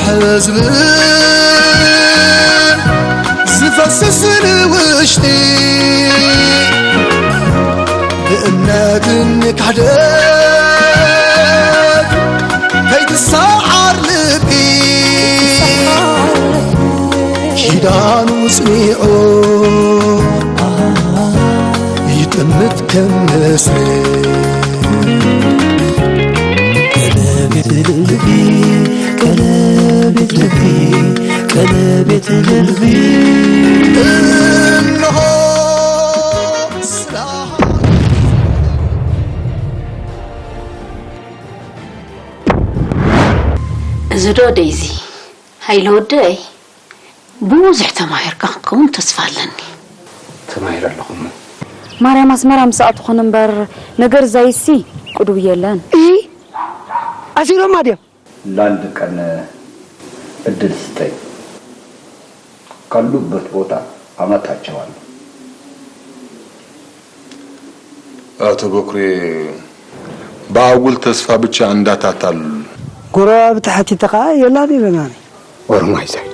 ሕዝብ ዝፈስስ ንውሽጢ ብእምነት ንካሕደት ከይትሰዓር ልቢ ኪዳኑ ጽኒዑ ይጥምት ከም ንስሪ። ቀለቤት ልቢ፣ ቀለቤት ልቢ፣ ቀለቤት ልቢ። እንሆ ስራ እዚ ዶ ደይዚ? ሃይለ ወደይ፣ ብዙሕ ተማሂርካ ክትከውን ተስፋ ኣለኒ። ተማሂረ ኣለኹ እሞ። ማርያም ኣስመራ ምስ ኣትኹን እምበር ነገር ዛይሲ ቅዱው የለን። እሂ፣ ኣሲሮማ ድዮም? ላንድ ቀን እድል ስጠኝ። ካሉበት ቦታ አመጣቸዋለሁ። አቶ በኩሬ በአጉል ተስፋ ብቻ እንዳታታሉ። ጎረባብቲ ሓቲተ ኸዓ የላን ኢለናኒ። ኦሮማይ ሳይ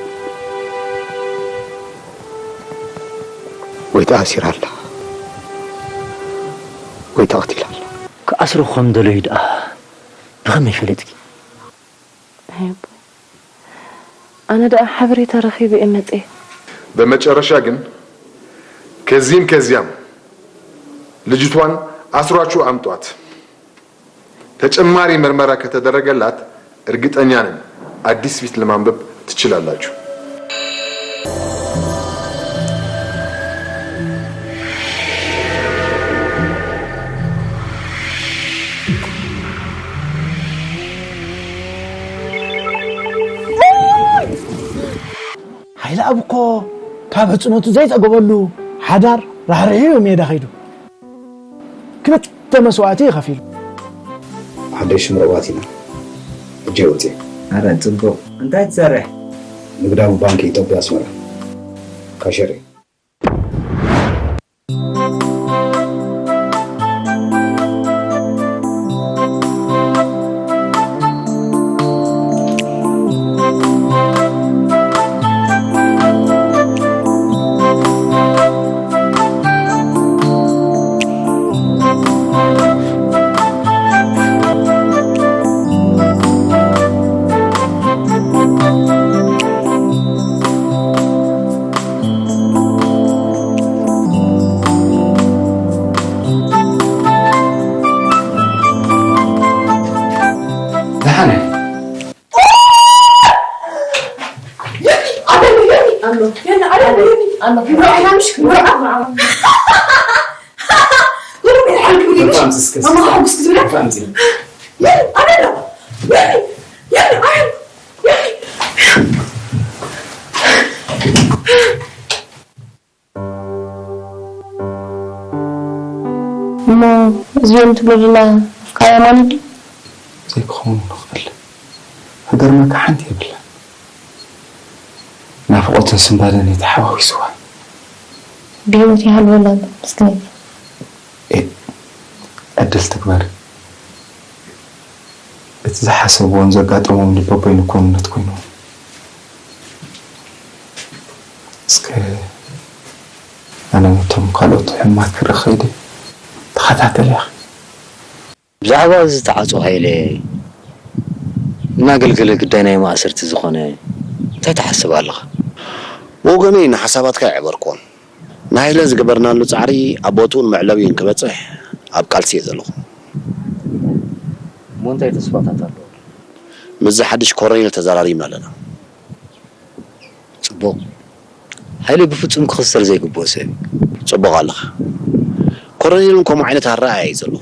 ወይ ተኣሲራ ኣላ ወይ ተቐቲላ ኣላ። ክኣስሩ ከም ደለዩ ደኣ ብኸመይ ፈለጥኪ? ኣይ ኣቦይ፣ ኣነ ደኣ ሓበሬታ ረኺበ እየ መጽየ። በመጨረሻ ግን ከዚህም ከዚያም ልጅቷን አስሯችሁ አምጧት። ተጨማሪ ምርመራ ከተደረገላት እርግጠኛ ነን አዲስ ፊት ለማንበብ ትችላላችሁ። ሃይለ ኣብ እኮ ካብ ህጽነቱ ዘይጸገበሉ ሓዳር ራሕሪሑ እዩ ሜዳ ከይዱ። ክልተ መስዋእቲ እዩ ከፊሉ። ሓደሽ ምርዋት ኢና። ሕጂ ወፂ። ኣረ ጽቡቕ። እንታይ ትሰርሕ? ንግዳዊ ባንክ ኢትዮጵያ ኣስመራ። ካሸሪ። ደሓነ። እሞ እዚኦም ትብሎ ዘላ ኣፍቃሪ ኣማኑኤል ድዩ? ዘይክኸውን ይኽእል። ክገርመካ ሓንቲ የብላን። ናፍቖትን ስንባደን እዩ ተሓዋዊስዋ። ብህይወት ይሃልወላ ኣሎ፣ ምስክነይ። ኤእ፣ ዕድል ትግበር። እቲ ዝሓሰብዎን ዘጋጠሞም ልበቦይ ንኮንነት ኮይኑ። እስከ ኣነ ነቶም ካልኦት ሕማት ክርኢ ከይደ ተኸታተል ኢኻ። ብዛዕባ እዚ ተዓጾ ሃይለ እናገልገለ ግዳይ ናይ ማእሰርቲ ዝኾነ እንታይ ትሓስብ ኣለኻ? ብወገነይ ንሓሳባትካ ኣይዕበርክዎን። ንሃይለ ዝገበርናሉ ጻዕሪ ኣብ ቦትኡን መዕለቢኡን ክበጽሕ ኣብ ቃልሲ እየ ዘለኹ። እሞ እንታይ ተስፋታት ኣለዎ? ምስዚ ሓድሽ ኮረኔል ተዘራሪብና ኣለና። ጽቡቕ። ሃይለ ብፍጹም ክኽሰር ዘይግብኦ ሰብ እዩ። ጽቡቕ ኣለኻ። ኮረኔል እውን ከምኡ ዓይነት ኣረኣእያ እዩ ዘለዎ።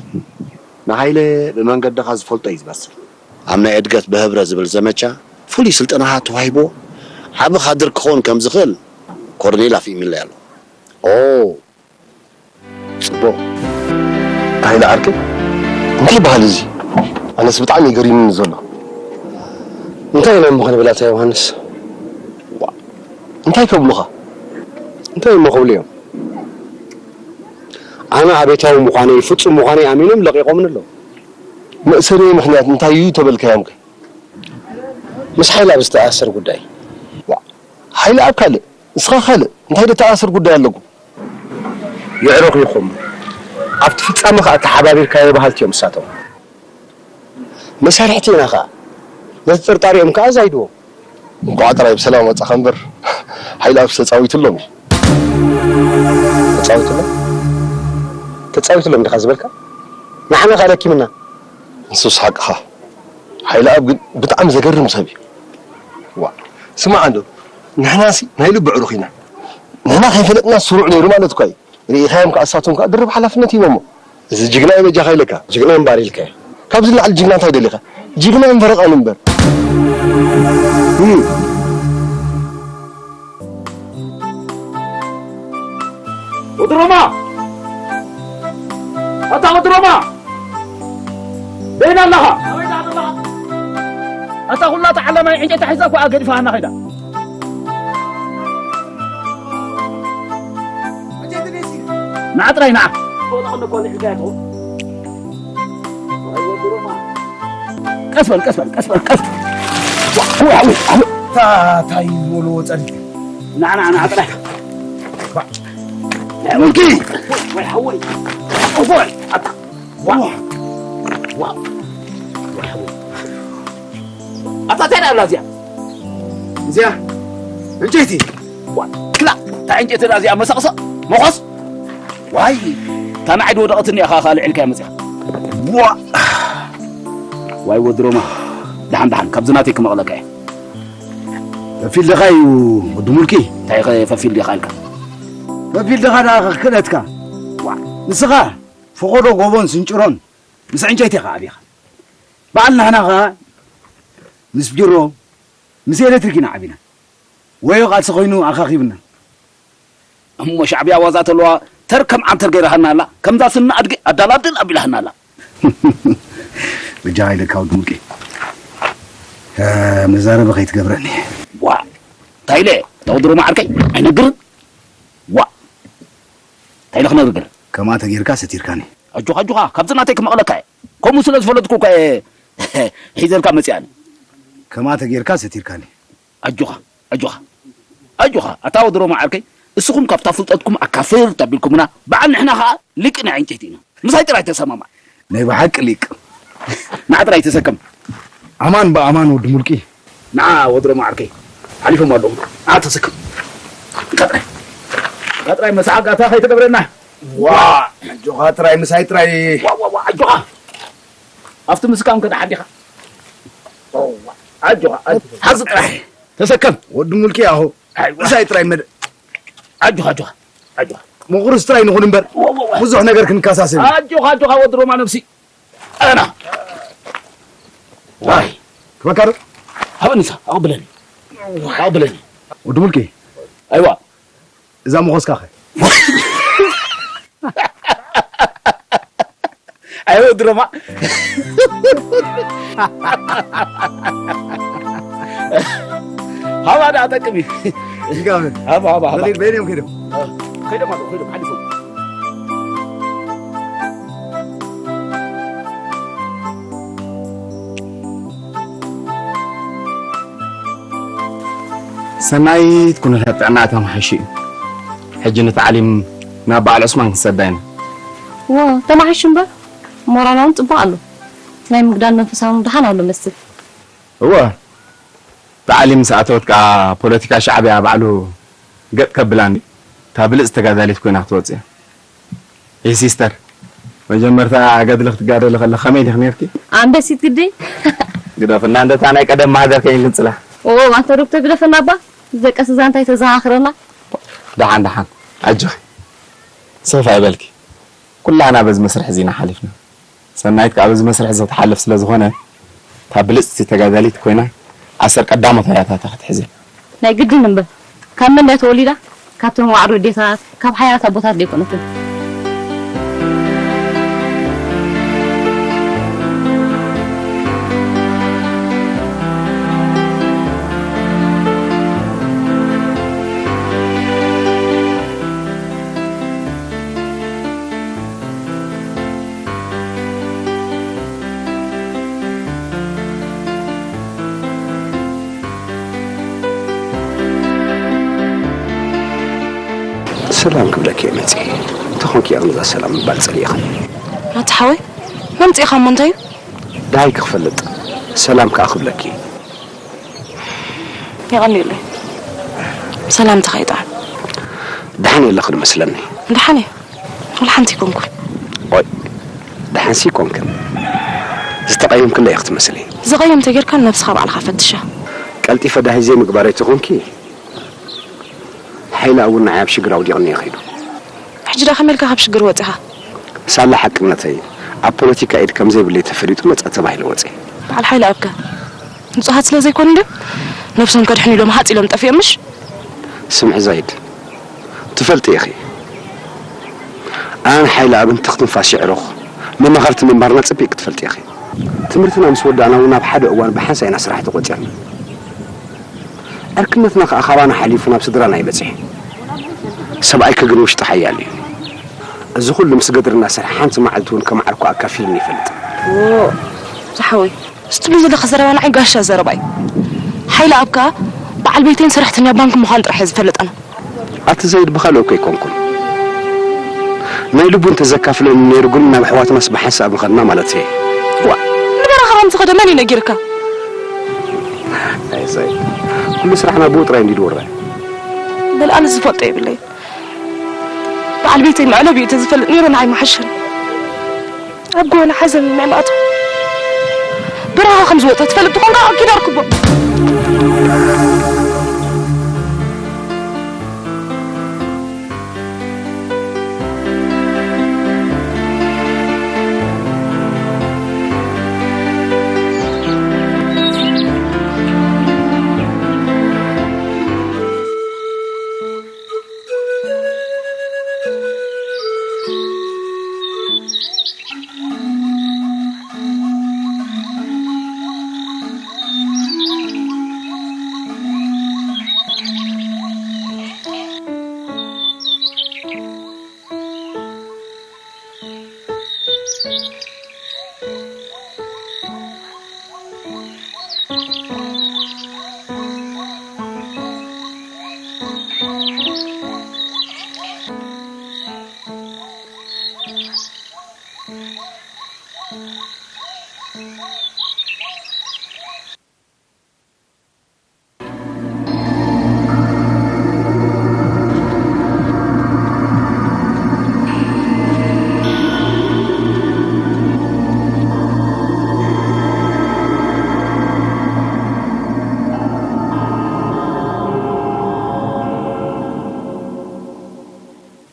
ንሃይለ ብመንገድኻ ዝፈልጦ እዩ ዝመስል። ኣብ ናይ እድገት ብህብረ ዝብል ዘመቻ ፍሉይ ስልጠናታት ተዋሂብዎ ዓቢ ካድር ክኸውን ከም ዝኽእል ኮረኔል ኣፍኢሙለይ ኣሎ። ኦ፣ ጽቡቕ። ሃይለ ዓርከይ፣ እንታይ ይበሃል እዚ? ኣነስ ብጣዕሚ እዩ ገሪሙኒ ዘሎ። እንታይ ኢሎም እሞ ክንብል ኣታ ዮሃንስ? ዋ፣ እንታይ ከብሉኻ? እንታይ እሞ ክብሉ እዮም? ኣነ ኣቤታዊ ምዃነይ፣ ፍጹም ምዃነይ ኣሚኖም ለቒቖምኒ ኣለዉ። መእሰርየይ ምኽንያት እንታይ እዩ ተበልካዮምከ? ምስ ሓይለኣብ ዝተኣሳሰር ጉዳይ። ዋእ፣ ሓይለኣብ ካልእ፣ ንስኻ ካልእ፣ እንታይ ደተኣሳስር ጉዳይ ኣለኩም? የዕሩኽ ኢኹም። ኣብቲ ፍጻመ ከኣ ተሓባቢርካዮ በሃልቲ እዮም እሳቶም። መሳርሕቲ ኢና ከኣ። ነቲ ጥርጣሬኦም ከኣ ኣዛይድዎ። እንቋዕ ጥራይ ብሰላም ወጻኻ እምበር፣ ሓይለኣብስ ተጻዊቱሎም እዩ። ተጻዊቱሎም? ተጻዊቱሎም ዲኻ ዝበልካ? ንዓና ከኣ ለኪምና። ንሱስ ሓቅኻ። ሓይለኣብ ግን ብጣዕሚ ዘገርም ሰብ እዩ። ዋእ፣ ስማዕ እንዶ፣ ንሕናሲ ናይ ልቢ ኣዕሩኽ ኢና። ንሕና ከይፈለጥና ስሩዕ ነይሩ ማለት እኳ እዩ። ርኢኻዮም ከኣ፣ እሳቶም ከኣ ድርብ ሓላፍነት ሂቦሞ። እዚ ጅግና እዩ በጃኻ ኢለካ። ጅግና እምበኣር ኢልካዮ። ካብዚ ንላዕሊ ጅግና እንታይ ደሊኻ? ጅግናን ፈረቓን እምበር። እም። ወዲ ሮማ! ኣታ ወዲ ሮማ! በይና ኣለኻ? ኣታ ኩላ እታ ዓለማይ ዕንጨይቲ ሒዛ እኮ ገዲፋና ኸይዳ። ንዓ ጥራይ ንዓ። ቀስ በል፣ ቀስ በል፣ ቀስ በል፣ ቀስ በል። ዋ፣ ዋ፣ ዋ፣ ዋ። ታ-፣ ታይ ዝበልዎ ጸዲቅ። ንዓ፣ ንዓ፣ ንዓ ጥራይ። ዋ። ሙልኪ! ወይ ሓወይ። ኦፎይ! ኣታ። ዋ። ዋ። ወይ ሓወይ። ኣታ እንታይ ደኣ እዚኣ? እዚኣ ዕንጨይቲ። ዋ። ክላ፣ እታ ዕንጨይቲ ደኣ እዚኣ መሰቕሰቕ፣ መኾስ። ዋይ። እታ ንዓይ ድወደቐትኒ ኢኻ ካልእ ኢልካያ መጺኻ። ዋ። ዋይ ወዲ ሮማ። ደሓን፣ ደሓን፣ ካብዚ ናተይ ክመቕለካ እየ። ፈፊልካ እዩ ወዲ ሙልኪ። እንታይ ኸ ፈፊል ዲኻ ኢልካ? ፈፊል ዲኻ ደኣ ክክእለትካ። ዋ። ንስኻ ፈቖዶ ጎቦን ስንጭሮን ምስ ዕንጨይቲ ኢኻ ዓቢኻ። በዓል ንሕና ኸኣ ምስ ቢሮ፣ ምስ ኤሌክትሪክ ኢና ዓቢና። ወዮ ቃልሲ ኾይኑ ኣኻኺብና። እሞ ሻዕብያ ዋዛ ተለዋ ተር ከም ዓንተር ገይራሃና ኣላ። ከምዛ ስኒ ኣድጊ ኣዳላድል ኣቢላሃና ኣላ። በጃኻ ኢለካ ወዲ ሙልቂ። እ፣ መዛረቢ ከይትገብረኒ። ዋ፣ እንታይ ኢለ? እታ ወዲ ሮማ ዓርከይ ኣይነግርን። ዋ፣ እንታይ ኢለ ክነግር? ከማ ተጌርካ ሰቲርካኒ። ኣጆኻ፣ ኣጆኻ፣ ካብዚ ናተይ ክመቕለካ እየ። ከምኡ ስለ ዝፈለጥኩ እኳ እየ ሒዘልካ መጺኣኒ። ከማ ተጌርካ ሰቲርካኒ። ኣጆኻ፣ ኣጆኻ፣ ኣጆኻ፣ ኣታ ወዲ ሮማ ዓርከይ፣ እስኹም ካብታ ፍልጠትኩም ኣካፍር ተቢልኩምና፣ በዓል ንሕና ኸኣ ሊቅ ናይ ዕንጨይቲ ኢና። ምሳይ ጥራይ ተሰማማዕ። ናይ ብሓቂ ሊቅ። ንዓ ጥራይ ተሰከም። ኣማን ብኣማን ወዲ ሙልቂ። ንዓ ወዲ ሮማ ዓርከይ፣ ሓሊፎም ኣለዉ። ንዓ ተሰከም። ንዓ ጥራይ። ንዓ ጥራይ መሳዕጋታ ከይትገብረና። ዋ፣ ኣጆኻ ጥራይ፣ ምሳይ ጥራይ። ዋ፣ ዋ፣ ዋ፣ ኣጆኻ። ኣብቲ ምስካም ከ ደሓን ዲኻ? ዋ፣ ኣጆኻ፣ ኣጆኻ። ሓዚ ጥራይ። ተሰከም። ወዲ ሙልቂ ኣኹ። ኣይዋ። ምሳይ ጥራይ መድ-፣ ኣጆኻ፣ ኣጆኻ፣ ኣጆኻ። ምቑርስ ጥራይ ንኹን እምበር፣ ዋ፣ ዋ፣ ዋ። ብዙሕ ነገር ክንከሳሰብ ኢና። ኣጆኻ፣ ኣጆኻ ወዲ ሮማ ነብሲ። ኣና። ዋይ። ክበካ ዶ? ሃበኒሳ፣ ኣቕብለኒ። ኣቕብለኒ። ወዲ ሙልቂ። ኣይዋ። እዛ መኾስካ ኸ? ኣይ ወዲ ሮማ። ሃባ ደኣ ጠቅም እዩ። ይጋብር። ሃባ፣ ሃባ፣ ሃባ። በሊድ በይን እዮም ከይዶም። ከይዶም ኣለዉ፣ ከይዶም፣ ሓሊፎም። ሰናይት ኩነታት ጥዕና ተማሓይሹ እዩ። ሕጂ ንታዕሊም ናብ በዓል ዑስማን ክንሰዳ ኢና። እወ፣ ተማሓይሹ እምበር፣ ሞራልና እውን ጽቡቕ ኣሎ። ናይ ምግዳል መንፈሳ እውን ደሓን ኣሎ መስል። እወ፣ ታዕሊም ምስ ኣተወት ከኣ ፖለቲካ ሻዕብያ ባዕሉ ገጥ ከብላ እንድዩ። እታ ብልጽቲ ተጋዳሊት ኮይና ክትወጽእ እያ። ይህ ሲስተር፣ መጀመርታ ገድሊ ክትጋደሊ ከለኺ ከመይ ዲኺ ነርኪ? ኣንበሲት ግዲ። ግደፍና፣ እንደታ ናይ ቀደም ማህደር ከይን ክንጽላ። ኦ፣ ኣንተ ዶክተር ግደፈና እባ። ደቀስ እዛ እንታይ ተዘኻኽረና? ደሓን፣ ደሓን። ኣጆኺ። ሰፍ ኣይበልኪ። ኩላህና በዚ መስርሕ እዚ ኢና ሓሊፍና። ሰናይት ከኣ በዚ መስርሕ እዚ ክትሓልፍ ስለ ዝኾነ፣ እታ ብልጽቲ ተጋዳሊት ኮይና፣ ኣሰር ቀዳሞት እያ እታ ክትሕዝ። ናይ ግድን እምበር፣ ካብ መን ድያ ተወሊዳ? ካብቶም ዋዕሮ ኣዴታት፣ ካብ ሓያላት ኣቦታት ዶ ኣይኮነትን? ሰላም ክብለኪ እየ መፂእ። እንተኾንኪ እያ ነዛ ሰላም ምባል ፀሊእኽን። ናቲ ሓወይ፣ መምፂእኻ እሞ እንታይ እዩ? ደሃይ ክፈልጥ ሰላም ከዓ ክብለኪ። የቐንየለይ። ሰላምታኻ ይጥዓም። ደሓን የለኽን መስለኒ። ደሓን እየ። ወላ ሓንቲ ኣይኮንኩን። ቆይ፣ ደሓንሲ ኣይኮንክን። ዝተቐየምክለይ ኢኺ ትመስሊ። ዝቐየም ተጌርካ ንነብስኻ ባዕልኻ ፈትሻ። ቀልጢፈ ደሃይ ዘይምግባረይ ተኾንኪ፣ ሓይላ እውን ንዓይ ኣብ ሽግር ኣውዲቕኒ እዩ ኸይዱ። ሕጂ ደኣ ከመይ ኢልካ ካብ ሽግር ወጺኻ? ሳላ ሓቅነተይ፣ ኣብ ፖለቲካ ኢድ ከም ዘይብለይ ተፈሊጡ መጸ ተባሂለ ወጺ። በዓል ሓይለ ኣብከ ንጹሃት ስለ ዘይኮኑ ድዮም ነብሶም ከድሕኑ ኢሎም ሃጽ ኢሎም ጠፊኦም ምሽ? ስምዒ ዛይድ፣ ትፈልጢ ኢኺ ኣነ ሓይለ ኣብ እንትኽ ትንፋስ የዕሩኽ መማኸርቲ ምንባርና ጽቢቕ ክትፈልጢ ኢኺ። ትምህርትና ምስ ወዳእና እውን ኣብ ሓደ እዋን ብሓንሳእ ኢና ስራሕ ተቖጺርና። ዕርክነትና ከኣ ካባና ሓሊፉ ናብ ስድራና እዩ በጺሑ። ሰብኣይኪ ግን ውሽጡ ሓያል እዩ። እዚ ኩሉ ምስ ገድሪ እናሰርሐ ሓንቲ መዓልቲ እውን ከም ዓርኩ ኣካፊሉኒ ኣይፈልጥን። ዝሓወይ ስትብሎ ዘለኻ ዘረባ ንዓይ ጋሻ ዘረባ እዩ። ሓይለ ኣብ ከኣ በዓል ቤተይን ሰራሕተኛ ባንክ ምዃኑ ጥራሕ እየ ዝፈልጥ ኣነ። ኣቲ ዘይድ ብኻልኦ እኮ ኣይኮንኩን። ናይ ልቡ እንተዘካፍለኒ ነይሩ ግን ናብ ኣሕዋትናስ ብሓንሳእ ምኸድና ማለት እየ። ዋእ ንበረኻ ከም ዝኸደ መን እዩ ነጊርካ? ኣይ ዘይድ ኩሉ ስራሕና ብኡ ጥራይ እንድዩ ዝውረ። በል ኣነስ ዝፈልጦ የብለይን። በዓል ቤተይ መዕለቢኡ እንተዝፈልጥ ነይሩ ንዓይ ምሓሸኒ። ኣብ ጓና ሓዘን ምዕማቱ በረኻ ከም ዝወጸ ትፈልጥ ተኾንካ ኣኪድ ኣርክቦ።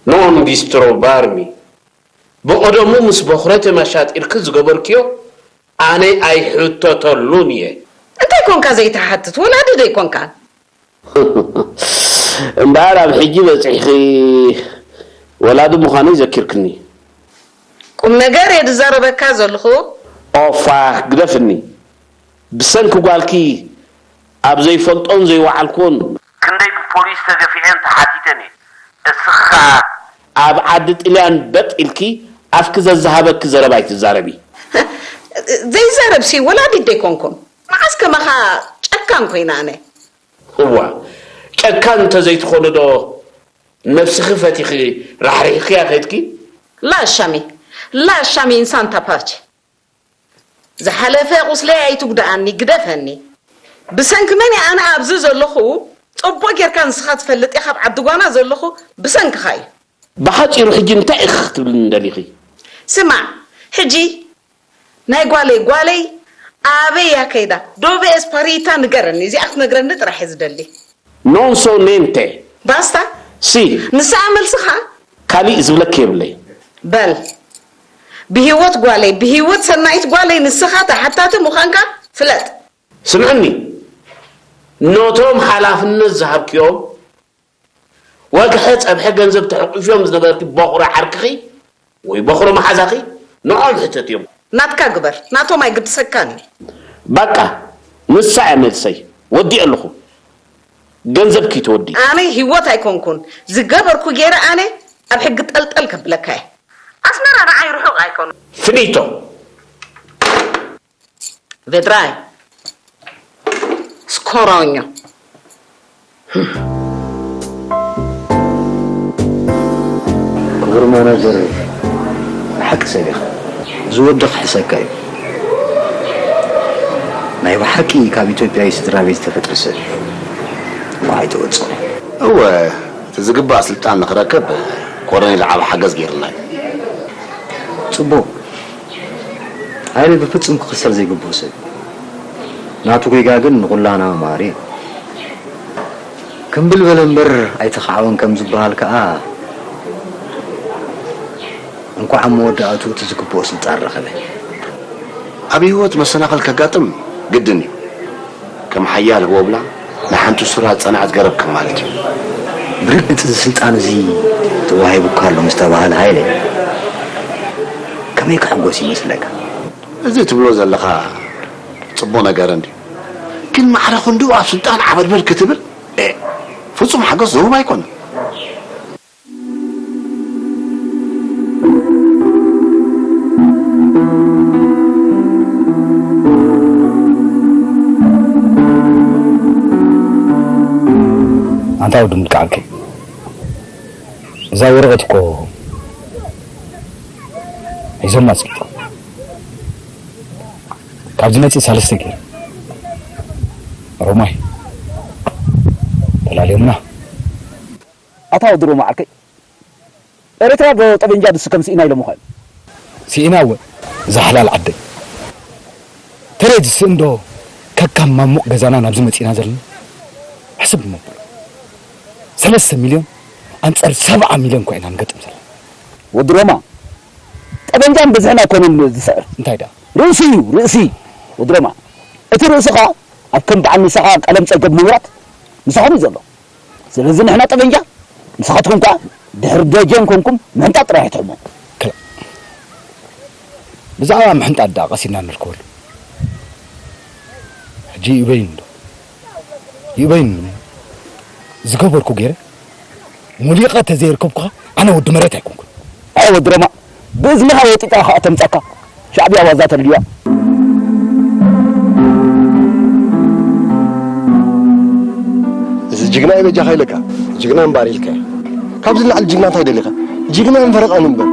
ኖን ቢስትሮ ባርሚ ብቐደሙ ምስ በኹረተ መሻጢርኪ ዝገበርክዮ ኣነ ኣይሕተተሉን እየ። እንታይ ኮንካ ዘይትሓትት? ወላዲ ደይኮንካ? እምበኣር ኣብ ሕጂ በጺሕኺ ወላዲ ምዃነይ ዘኪርክኒ። ቁም ነገር እየ ዝዛረበካ ዘለኹ። ኦፋ ግደፍኒ። ብሰንኪ ጓልኪ ኣብ ዘይፈልጦን ዘይወዓልክዎን ክንደይ ብፖሊስ ተገፊዐን ተሓቲተን እየ። እስኺ ኸኣ ኣብ ዓዲ ጥልያን በጥ ኢልኪ ኣፍኪ ዘዝሃበኪ ዘረባ ኣይትዛረቢ። ዘይዛረብሲ ወላዲት ደይኮንኩን። መዓስ ከማኻ ጨካን ኮይነ ኣነ። እዋ ጨካን እንተዘይትኾኒ ዶ ነብስኺ ፈቲኺ ራሕሪሕክያ ከይድኪ? ላ ሻሚ ላ ሻሚ ኢንሳን ታፓች ዝሓለፈ ቁስለይ ኣይትጉድኣኒ ግደፈኒ። ብሰንኪ መን እየ ኣነ ኣብዚ ዘለኹ? ጽቡቕ ጌርካ ንስኻ ትፈልጥ ኢኻ ኣብ ዓዲ ጓና ዘለኹ ብሰንክኻ እዩ። ብሓጺሩ ሕጂ እንታይ ኢኺ ክትብልኒ ደሊኺ? ስማዕ ሕጂ ናይ ጓለይ ጓለይ ኣበይ እያ ከይዳ? ዶቨ ኤስፓሪታ ንገረኒ እዚኣ ክትነግረኒ ጥራሕ እየ ዝደሊ። Non so niente። ባስታ Si ንስኣ መልስኻ። ካሊእ ዝብለኪ የብለይ። በል ብሂወት ጓለይ ብሂወት ሰናይት ጓለይ ንስኻ ተሓታቲ ምዃንካ ፍለጥ። ስምዕኒ ነቶም ሓላፍነት ዝሃብክዮም ወግሐ ጸብሐ ገንዘብ ተሐቂፍዮም ዝነበርቲ በኹሪ ዓርክኺ ወይ በኹሪ መሓዛኺ ንዖም ሕተትዮም። ናትካ ግበር ናቶም ኣይግድሰካን እዩ። በቃ ንሳ እያ መልሰይ ወዲኤ ኣለኹ ገንዘብኪ ተወዲ። ኣነ ሂወት ኣይኮንኩን ዝገበርኩ ገይረ ኣነ ኣብ ሕጊ ጠልጠል ከብለካ እየ። ኣስመራ ንዓይ ርሑቕ ኣይኮኑን። ፍኒቶ። Vedrai. Scorogno. ክቡር ማናጀር፣ ብሓቂ ሰብ ኢኻ። እዚ ወዲ ክሕሰካ እዩ። ናይ ብሓቂ ካብ ኢትዮጵያዊ ስድራ ቤት ዝተፈጥረ ሰብ እዩ። እንኳዕ ኣይተወጽኦ። እወ፣ እቲ ዝግባእ ስልጣን ንኽረክብ ኮሎኔል ዓቢ ሓገዝ ገይሩልና እዩ። ጽቡቕ። ሃይለ ብፍጹም ክኽሰር ዘይግብኦ ሰብ እዩ። ናቱ ጌጋ ግን ንኹላና መምሃሪ እዩ። ክምብል በለ እምበር ኣይተኻዕወን ከም ዝበሃል ከኣ፣ እንኳዕ ኣብ መወዳእትኡ እቲ ዝግብኦ ስልጣን ረኸበ። ኣብ ህይወት መሰናኽል ከጋጥም ግድን እዩ። ከም ሓያል ህቦብላ ንሓንቲ ሱራ ዝጸንዐት ገረብ ከም ማለት እዩ። ብርግጽ እዚ ስልጣን እዚ ተዋሂቡካ ኣሎ ምስ ተባህለ ሃይለ፣ ከመይ ክሕጎስ ይመስለካ? እዚ ትብሎ ዘለኻ ጽቡቕ ነገር እንድዩ። ግን ማዕረ ክንድኡ ኣብ ስልጣን ዓበድበድ ክትብል፣ ኤ፣ ፍጹም ሓጎስ ዝህብ ኣይኮነን። ኣንታ ወዲ ምልቃዕከይ፣ እዛ ወረቐት እኮ ሒዞማ ኣጽቂጦም። ካብዚ መጽእ ሰለስተ ገይሩ ሮማይ ተላልዮምና። ኣታ ወዲ ሮማ ዓርከይ፣ ኤርትራ ዶ ጠበንጃ ትስከም ስኢና ኢሎምኻ እዮም? ስኢና እወ፣ እዛ ሓላል ዓደይ። ተለይ ዝስእን ዶ ከካብ ማሙቕ ገዛና ናብዚ መጺእና ዘለና? ሕስብ እሞ በሎ። ሰለስተ ሚልዮን ኣንጻር ሰብዓ ሚልዮን እኳ ኢና ንገጥም ዘለና። ወዲ ሮማ፣ ጠበንጃን ብዝሕን ኣይኮነን ዝስዕር። እንታይ ደኣ? ርእሲ እዩ፣ ርእሲ። ወዲ ሮማ፣ እቲ ርእሲ ኸኣ ኣብ ከም በዓል ንስኻ ቀለም ጸገብ ምውራድ ምሳኹም እዩ ዘሎ። ስለዚ ንሕና ጠበንጃ፣ ንስኻትኩም ከኣ ድሕሪ ደጀን ኮንኩም ምሕንጣጥ ጥራይ ኣይትሕመሙ። ክላእ። ብዛዕባ ምሕንጣጥ ደኣ ቀሲና ንርከበሉ። ሕጂ ይእበይኒ ዶ? ይእበይኒ። ዝገበርኩ ገይረ? ሞሊቐ ተዘየርከብኩኻ ኣነ ወዲ መሬት ኣይኮንኩን። ኣይ ወዲ ሮማ፣ ብእዝንኻ ወጢጣ ኸኣ ተምጻካ። ሻዕብያ ዋዛ ተልድዋ። እዚ ጅግና እዩ በጃኻ ኢለካ። ጅግና እምበኣር ኢልካ። ካብዚ ንላዕሊ ጅግና እንታይ ደሊኻ? ጅግናን ፈረቓን እምበር።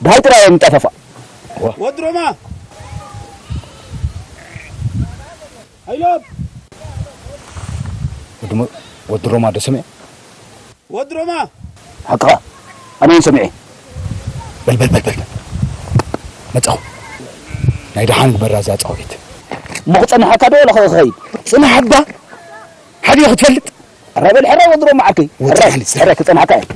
ደሃይ ጥራይ እዮም ጠፈፋ። ወዲ ሮማ! ሃይሎም! ወዲ ሞ-፣ ወዲ ሮማ ዶ ሰሚዐ? ወዲ ሮማ! ሓቅኻ፣ ኣነ እውን ሰሚዐ። በል፣ በል፣ በል፣ በል። መጻኹ። ናይ ደሓን ግበራ እዛ ጻውዒት። እሞ ክጸንሓካ ዶ ወላ ክኸይድ? ጽናሕ እባ። ሓዲኡ ክትፈልጥ። ሕራይ በል፣ ሕራይ ወዲ ሮማ ዓርከይ። ወዲ ሕራይ፣ ሓሊት። ሕራይ ክጸንሓካ እየ።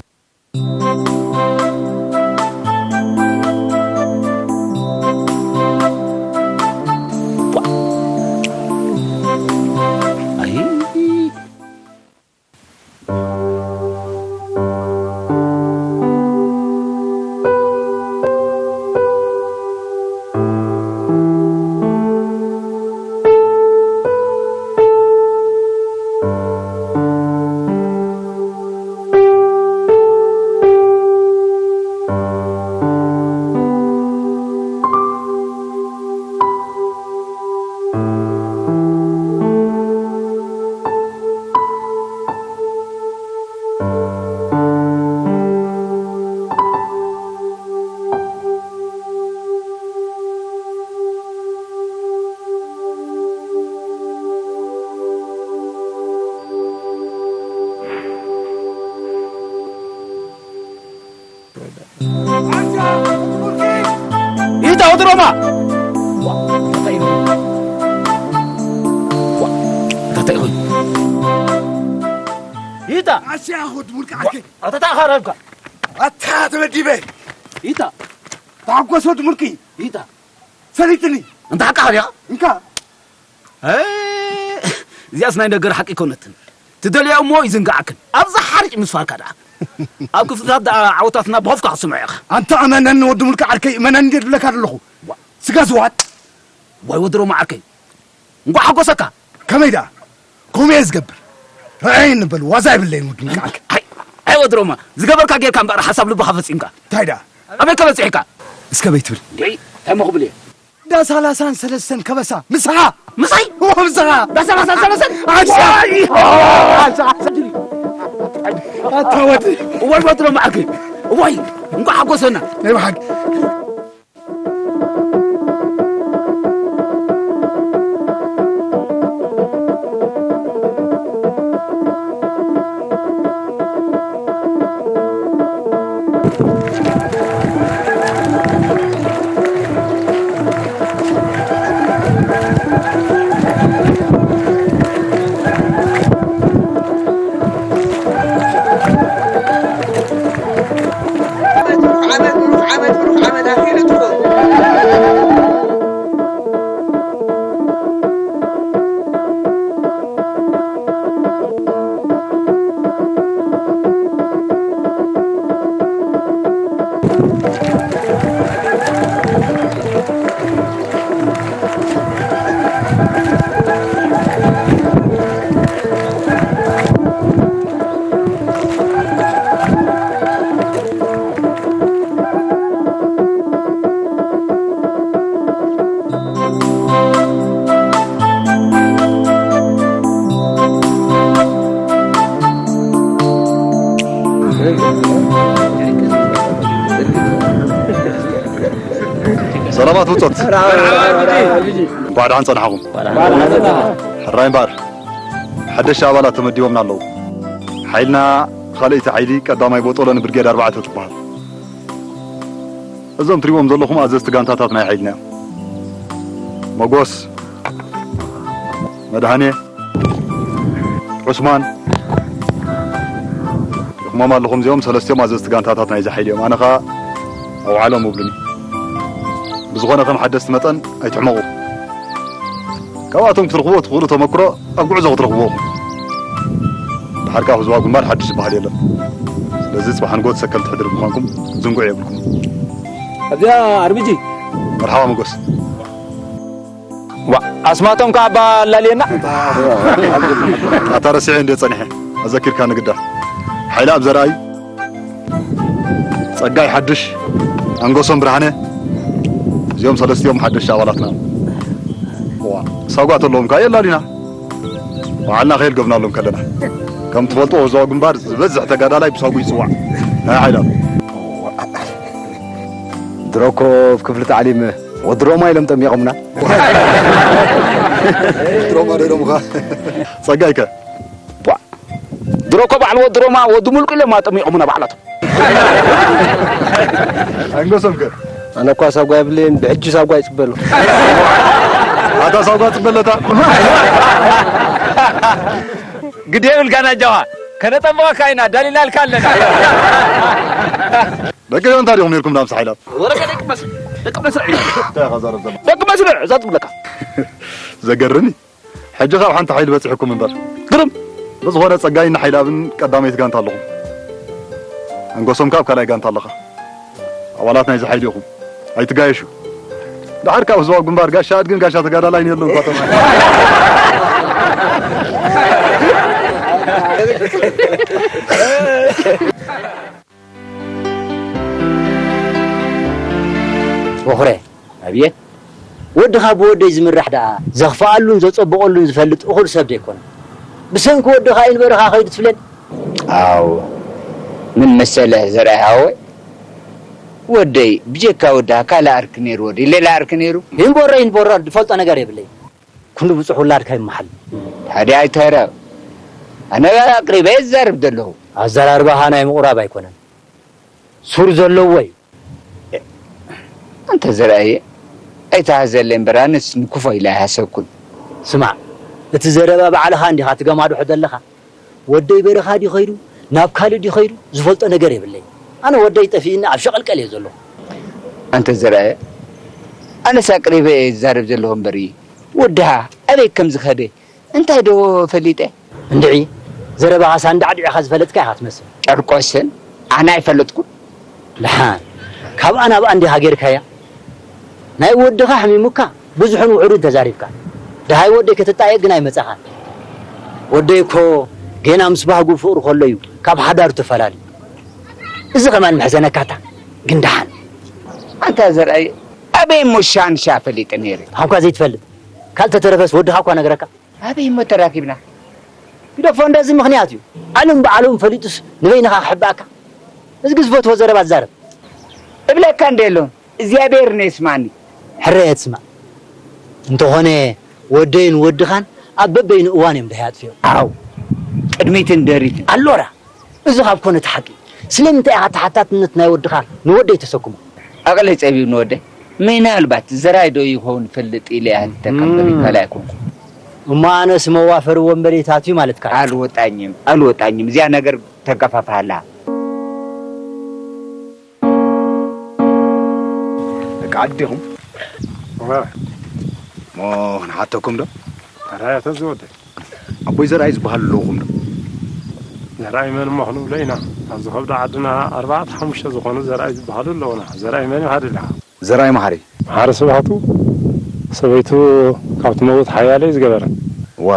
ይታ ወዲ ሮማ! ዋ፣ እንታይ እዩ? ዋ፣ እንታይ እዩ? ይታ! ኣሻ ያኹት ሙልቃ ዋ፣ ዓርከይ። ኣታ ታኻረብካ። ኣታ ተመዲበ። ይታ! ታጎሶ ድሙልቂ። ይታ! ሰሊጥኒ። እንተ ሓቃ ዲያ? እንካ። እ፣ እዚኣስ ናይ ነገር ሓቂ ኣይኮነትን። ትደልያ እሞ ይዝንግዓክን። ኣብዛ ሓርጭ ምስፋርካ ደኣ። ኣብ ክፍልታት ደኣ ዓወታትና ብኸፍካ ክስምዖ ኢኻ። ኣንታ እመነኒ ወዲ ሙልካ ዓርከይ፣ እመነኒ እንድየ ዝብለካ ዘለኹ። ዋ። ስጋ ዝዋጥ። ዋይ ወዲ ሮማ ዓርከይ። እንኳዕ ሓጎሰካ። ከመይ ደኣ? ከምኡ እየ ዝገብር። ርኣየኒ በል፣ ዋዛ የብለይን ወዲ ሙልካ ዓርከይ። ኣይ፣ ኣይ ወዲ ሮማ፣ ዝገበርካ ጌርካ እምበኣር ሓሳብ ልብኻ ፈጺምካ። እንታይ ደኣ? ኣበይ ከ በጺሕካ? እስከ በይ ትብል። ደይ፣ እንታይ እሞ ክብል እየ? ሰላሳን ሰለስተን ከበሳ ምሳኻ። ምሳይ? እዎ፣ ምሳኻ። ሰላሳን ሰለስተን? ኣታ ወዲ። እዋይ ወትሮ መዓልቲ። እዋይ፣ እንኳዕ ሓጎሰና። ናይ ብሓቂ። ዓመት ብሩኽ ዓመት፣ ብሩኽ ዓመት፣ ብሩኽ ዓመት ኣኺሉ ትኹን። ሰላማት ብጾት። እንኳዕ ደሓን ጸናሕኹም። ሕራይ እምበኣር፣ ሓደሽቲ ኣባላት ተመዲቦምና ኣለዉ። ሓይልና፣ ካልኣይቲ ሓይሊ ቀዳማይ ቦጦሎኒ ብርጌድ ኣርባዕተ ትበሃል። እዞም ትሪእዎም ዘለኹም ኣዘዝቲ ጋንታታት ናይ ሓይልና እዮም። መጎስ፣ መድሃኔ፣ ዑስማን፣ ርኢኹሞም ኣለኹም። እዚኦም ሰለስቲኦም ኣዘዝቲ ጋንታታት ናይዚ ሓይሊ እዮም። ኣነ ኸኣ ኣውዓሎም እብሉኒ። ብዝኾነ ከም ሓደስቲ መጠን ኣይትሕመቑ። ካብኣቶም ክትረኽብዎ ትኽእሉ ተመክሮ ኣብ ጉዕዞ ክትረኽብዎ ኢኹም። ድሓር ከኣ ህዝባዊ ግንባር ሓድሽ ዝበሃል የለን። ስለዚ ጽባሕ ንግሆ ተሰከምቲ ሕድሪ ምዃንኩም ዝንጉዕ የብልኩም። ኣብዚኣ ኣርቢጂ። መርሓባ መጎስ። ዋ፣ ኣስማቶም ከኣ ኣባ ኣላልየና። ኣታ ረሲዐ እንድየ ጸኒሐ፣ ኣዘኪርካ ንግዳ። ሓይለ ኣብ ዘርኣይ፣ ጸጋይ ሓድሽ፣ ኣንገሶም ብርሃነ፣ እዚኦም ሰለስቲኦም ሓደሽቲ ኣባላትና። ዋ፣ ሳጓ ተለዎም ከኣ የላሊና። ባዕልና ከየልገብናሎም ከለና። ከም ትፈልጦ ህዝባዊ ግንባር ዝበዝሕ ተጋዳላይ ብሳጉ ይጽዋዕ። ናይ ሓይላት። ድሮ እኮ ኣብ ክፍሊ ታዕሊም ወዲ ሮማ ኢሎም ጠሚቖምና። ወዲ ሮማ ዶ ኢሎምኻ? ጸጋይከ? ቧ! ድሮ እኮ በዓል ወዲ ሮማ፣ ወዲ ሙልቁ ኢሎም ጠሚቖምና ባዕላቶም። ኣንገሶምከ? ኣነ እኳ ሳጓ የብለይን፣ ብሕጂ ሳጓ ይጽበ ኣለኹ። ኣታ ሳጓ ጽበለታ። ግዲ የብልካን ኣጆኻ፣ ከነጠምቐካ ኢና፣ ደሊናልካ ኣለና። ደቂ ዮንታ ዲኹም ነይርኩም ዳምስ ሓይላት? ወረቀ ደቂ መስርዕ፣ ደቂ መስርዕ እዩ። እንታይ ኢኻ ዛረብ ዘለኻ? ደቂ መስርዕ፣ እዛ ትብለካ። ዘገርም እዩ። ሕጂ ካብ ሓንቲ ሓይሊ በጺሕኩም እምበር። ግርም። ብዝኾነ ጸጋይን ሓይላብን ቀዳመይቲ ጋንታ ኣለኹም። ኣንገሶም ካብ ካልኣይ ጋንታ ኣለኻ። ኣባላት ናይዚ ሓይሊ ኢኹም። ኣይትጋየሹ። ደሓር ካብ ህዝባዊ ግንባር ጋሻ ኣድግን ጋሻ ተጋዳላይን የሎን እኳ ተባሂሉ። በኹረ፣ ኣብየ። ወድኻ ብወደይ ዝምራሕ ደኣ ዘኽፍኣሉን ዘጸብቐሉን ዝፈልጥ እኹል ሰብ ዘይኮነ። ብሰንኪ ወድኻ እዩ ንበረኻ ከይዱ ትብለኒ? ኣው፣ ምን መሰለህ ዘርኣይ ሃወይ፣ ወደይ ብጀካ ወድኻ ካልእ ዓርኪ ነይርዎ ድዩ? ሌላ ዓርኪ ነይሩ? ይንቦሮ ይንቦሮ ዝፈልጦ ነገር የብለይ። ኩሉ ብጹሕ ውላድካ ይመሓል። ታዲያ ኣይትህረብ። ኣነ ኣቅሪበ እየ ዝዛረብ ዘለኹ። ኣዘራርባኻ ናይ ምቑራብ ኣይኮነን። ሱር ዘለዎ እዩ። ኣንተ ዘርኣየ፣ ኣይትሃዘለይ እምበር ኣነስ ንክፎ ኢለ ኣይሃሰብኩን። ስማዕ፣ እቲ ዘረባ ባዕልኻ እንዲኻ ትገማድሖ ዘለኻ። ወደይ በረኻ ድዩ ኸይዱ፣ ናብ ካልእ ድዩ ኸይዱ፣ ዝፈልጦ ነገር የብለይ። ኣነ ወደይ ጠፊእኒ ኣብ ሸቐልቀል እየ ዘለኹ። ኣንተ ዘርኣየ፣ ኣነስ ኣቅሪበ እየ ዝዛረብ ዘለኹ እምበር፣ ወድኻ ኣበይ ከም ዝኸደ እንታይ ዶ ፈሊጠ? እንድዒ፣ ዘረባኻ ሳንዳዕዲዕኻ ዝፈለጥካ ኢኻ ትመስል። ጨርቆስን ኣነ ኣይፈለጥኩን። ደሓን፣ ካብኣ ናብኣ እንዲኻ ጌርካያ? ናይ ወድኻ ኣሕሚሙካ ብዙሕን ውሑድን ተዛሪብካ። ደሃይ ወደይ ከተጣየቅ ግን ኣይመጻኻን። ወደይ እኮ ጌና ምስ ባህጉ ፍቕሪ ከሎ እዩ ካብ ሓዳሩ ተፈላልዩ። እዚ ኸማን መሕዘነካታ ግን ደሓን። ኣንታ ዘርኣይ፣ ኣበይ እሞ ሻንሻ ፈሊጠ ነይረ? ንስኻ እኳ ዘይትፈልጥ፣ ካልተተረፈስ ወድኻ እኳ ነገረካ። ኣበይ እሞ ተራኪብና? ግደፎ፣ እንደዚ ምኽንያት እዩ። ዓለም ብዓለሙ ፈሊጡስ ንበይንኻ ክሕብኣካ? እዝጊ ዝፈትዎ ዘረባ ትዛረብ። እብለካ እንደ የለውን እግዚኣብሔር ነው ይስማኒ። ሕራይ ትስማዕ። እንተኾነ ወደይን ወድኻን ኣብ በበይኑ እዋን እዮም ደሃይ ኣጥፊኦም። ኣው፣ ቅድሚትን ደሪትን። ኣሎራ፣ እዚ ካብ ኮነ እቲ ሓቂ፣ ስለምንታይ ኢኻ ተሓታትነት ናይ ወድኻ ንወደይ ተሰክሞ? ኣቕለይ ጸቢብ ንወደይ። ምናልባት ዘራይ ዶ ይኸውን ፈልጥ ኢለ እየ ሃቲተካ እምበር እም። ይካል ኣይኮንኩ። እሞ ኣነስ መዋፈሪ ወንበዴታት እዩ ማለትካ እዩ። ኣልወጣኝም፣ ኣልወጣኝም። እዚኣ ነገር ተገፋፍሃላ። ደቂ ዓዲ ዲኹም? እወ። እሞ ክንሓተኩም ዶ? ተራያ ተዝወደ። ኣቦይ ዘርኣይ ዝበሃሉ ኣለውኹም ዶ? ዘርኣይ መን እሞ ክንብሎ ኢና? ኣብዚ ከብዲ ዓድና ኣርባዕተ ሓሙሽተ ዝኾኑ ዘርኣይ ዝበሃሉ ኣለውና። ዘርኣይ መን እዩ ሃድልኻ? ዘርኣይ መሓሪ። መሓሪ ስብሃቱ ሰበይቱ ካብ ትመውት ሓያለይ ዝገበረ። እወ፣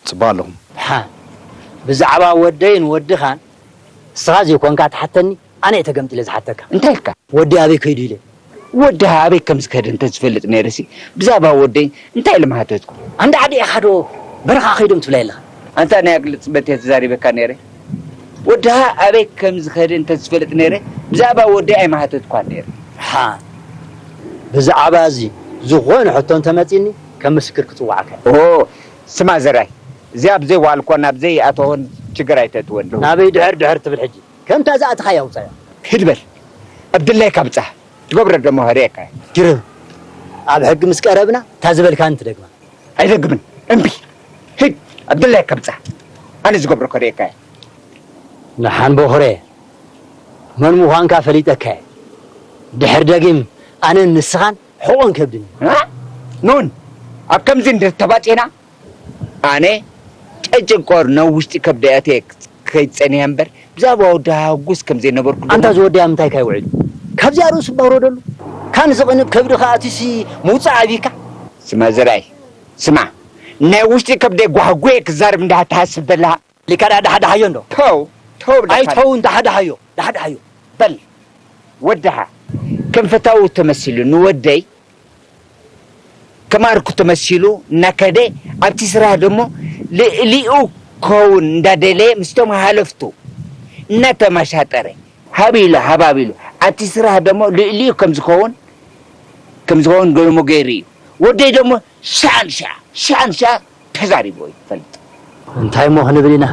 ጽቡቕ ኣለኹም። ሓ፣ ብዛዕባ ወደይን ወድኻን ንስኻ ዘይኮንካ ትሓተኒ፣ ኣነ እየ ተገምጢለ ዝሓተካ። እንታይ ኢልካ? ወዲ ኣበይ ከይዱ ኢለ። ወዲ ኣበይ ከም ዝከደ እንተ ዝፈልጥ ነይረሲ፣ ብዛዕባ ወደይ እንታይ ኢለ ምሃተትኩ? ኣንዳ ዓዲ ኢኻ ዶ በረኻ ከይዶም ትብላ የለኻ? ኣንታ ናይ ኣግልጽ በቴ ተዛሪበካ ነይረ። ወድኻ ኣበይ ከም ዝኸደ እንተ ዝፈልጥ ነይረ፣ ብዛዕባ ወደይ ኣይምሃተትኳን ነይረ። ሓ፣ ብዛዕባ እዚ ዝኾነ ሕቶ እንተመጺኒ ከም ምስክር ክጽውዓካ እየ። ኦ፣ ስማ ዘራይ፣ እዚ ኣብ ዘይዋልኮን ኣብ ዘይኣተኹን ችግር ኣይተእትወሉ። ናበይ ድሕር ድሕር ትብል ሕጂ? ከምታ ዝኣተኻያ ውጻያ። ሂድ በል። ኣብ ድላይካ ብጻሕ። ትገብሮ ደሞ ከርእየካ እየ። ጅርም። ኣብ ሕጊ ምስ ቀረብና፣ እታ ዝበልካኒ ትደግማ። ኣይደግምን። እምቢ። ሂድ። ኣብ ድላይካ ብጻሕ። ኣነ ዝገብሮ ከርእየካ እየ። ንሓን ቦኽረ፣ መን ምዃንካ ፈሊጠካ እየ። ድሕር ደጊም፣ ኣነን ንስኻን ሕቖን ከብድን እዩ። እ? ኑን፣ ኣብ ከምዚ እንድሕር ተባጺሕና፣ ኣነ ጨጭንቆር ናብ ውሽጢ ከብደይ ኣትየ ክኸይድ ጸኒሐ እምበር፣ ብዛዕባ ወዲ ሃጉስ ከም ዘይነበርኩ ኣንታ ድማ እዚ ወዲ ኣብ ምንታይ ካይ ውዒሉ? ካብዚኣ ርእሱ ባውረደሉ። ካን ዝቕንብ ከብድኻ ኣትዩሲ ምውጻእ ኣቢካ? ስማ ዘርኣይ፣ ስማ፣ ናይ ውሽጢ ከብደይ ጓህጉየ ክዛረብ እንዳ ትሓስብ ዘለኻ። ሊካ ዳ-፣ ዳሓዳሓዮ እንዶ። ተው፣ ተው ብለካ። ኣይ ተው፣ እንዳ ሓዳሓዮ፣ ዳሓዳሓዮ። በል፣ ወድኻ ከም ፈታዊ ተመሲሉ ንወደይ፣ ከም ኣርኩ ተመሲሉ እናከደ፣ ኣብቲ ስራሕ ደሞ ልዕሊኡ ክኸውን እንዳደለየ ምስቶም ሃለፍቱ እናተመሻጠረ፣ ሃብ ኢሉ ሃባብ ኢሉ፣ ኣብቲ ስራሕ ደሞ ልዕሊኡ ከም ዝኸውን፣ ከም ዝኸውን ደሞ ገይሩ እዩ። ወደይ ደሞ ሻዕን ሻዕ፣ ሻዕን ሻዕ ተዛሪቡ ይፈልጥ። እንታይ እሞ ክንብል ኢና?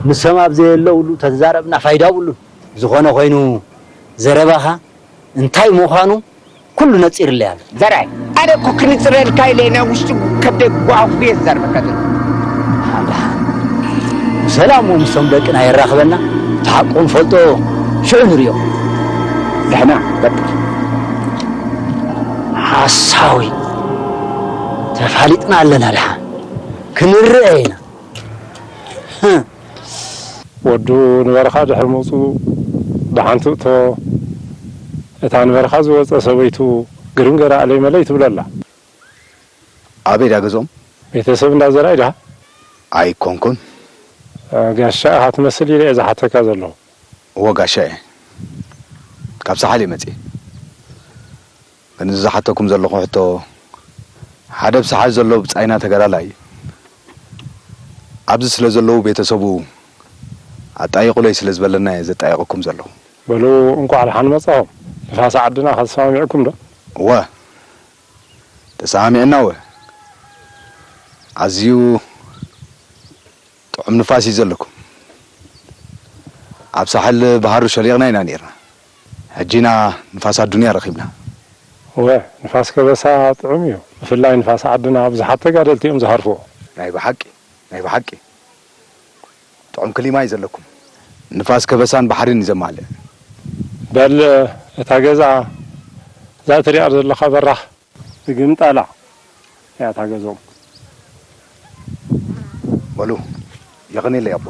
ንሶም ኣብ ዘየለውሉ ተዛረብና ፋይዳ የብሉን። ዝኾነ ኮይኑ ዘረባኻ እንታይ ምዃኑ ኩሉ ነጺርለይ ኣሎ። ዘራይ፣ ኣነ እኮ ክንጽረልካ ኢለ ናይ ውሽጢ ከብደይ ጓጉየ ዝዛረበካ ዘሎ። ሓንዳ፣ ብሰላም ምስቶም ደቅና የራኽበና፣ እቲ ሓቁ ንፈልጦ ሽዑ ንርእዮ። ደሕና፣ በቃ። ሓሳዊ፣ ተፋሊጥና ኣለና ደሓን። ክንርአ ኢና። ህም። ወዱ ንበረኻ ድሕሪ ምውፅኡ ብሓንቲ እቶ እታ ንበረኻ ዝወፀ ሰበይቱ ግርም ገይራ ኣለይ መለይ ትብለላ። ኣበይ ድያ ገዝኦም? ቤተሰብ እንዳ ዘርኣይ ድኻ? ኣይኮንኩን። እ፣ ጋሻ ኢኻ ትመስል ኢለ እየ ዝሓተካ ዘለኹ። እወ ጋሻ እየ። ካብ ሳሕል እየ መፅየ። ግን እዚ ዝሓተኩም ዘለኹ ሕቶ፣ ሓደ ኣብ ሳሕል ዘሎ ብጻይና ተጋዳላይ እዩ። ኣብዚ ስለ ዘለዉ ቤተሰቡ ኣጣይቑለይ ስለ ዝበለና እየ ዘጣይቐኩም ዘለኹ። በሉ፣ እንቋዕ ደሓን መጻኹም። ንፋስ ዓድና ከተሰማሚዕኩም ዶ? እወ፣ ተሰማሚዕና እወ። ኣዝዩ ጥዑም ንፋስ እዩ ዘለኩም። ኣብ ሳሕል ባሕሪ ሸሊቕና ኢና ነይርና። ሕጂ ኢና ንፋስ ኣዱንያ ረኺብና። እወ፣ ንፋስ ከበሳ ጥዑም እዩ። ብፍላይ ንፋስ ዓድና ብዙሓት ተጋደልቲ እዮም ዝሃርፍዎ። ናይ ብሓቂ፣ ናይ ብሓቂ። ጥዑም ክሊማ እዩ ዘለኩም። ንፋስ ከበሳን ባሕሪን እዩ ዘማልእ። በል፣ እታ ገዛ፣ እዛ ትሪኣ ዘለኻ በራኽ፣ ብግምጣላ እያ እታ ገዝኦም። በሉ፣ የቐንየለይ ኣቦ።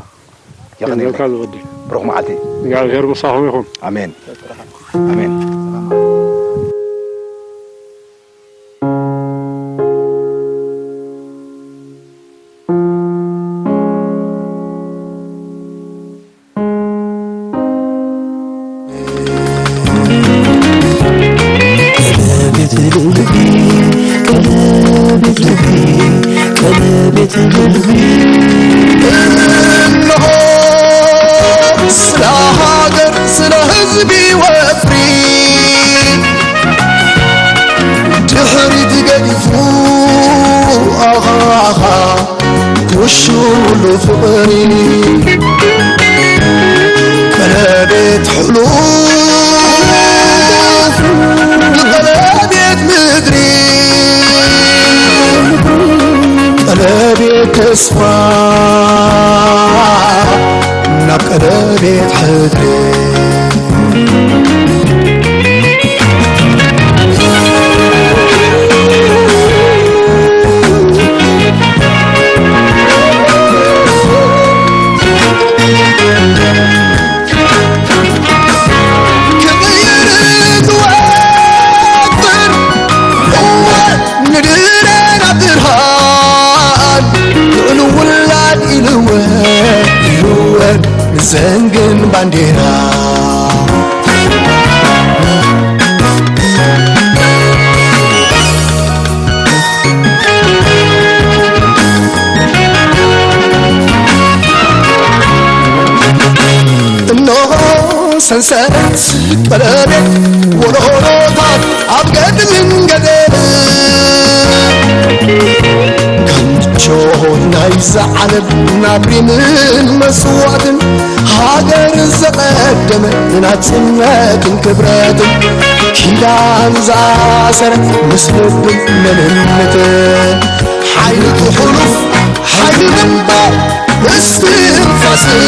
የቐንየለይ። የቐንየልካ ዝወዲ። ብሩኽ መዓልቲ። እግዚኣብሔር ምሳኹም ይኹን። ኣሜን። ኣሜን። ሽሉ ፍቕሪ ቀለቤት ሕሉፍ ንቐለቤት ምድሪ ቀለቤት ተስፋ ናብ ቀለቤት ሕድሪ ክቕይር ዝወጥር እወ ንድረና ብርሃን ልዑል ውላድ ኢልወ ኢልወ ንዘንግን ባንዴራ እንሆ ሰንሰለት ቀለቤት ወለሆታት ኣብ ገድልን ገደል ካንቾ ናይዛ ዓለም ናብ ሪምን መስዋእትን ሃገር ዘቐደመ ንናጽነትን ክብረትን ኪዳን ዝኣሰረ ምስ ልብን መንነትን ሓይሊ እቲ ሕሉፍ ሓይሊ ምንባር እስትንፋስን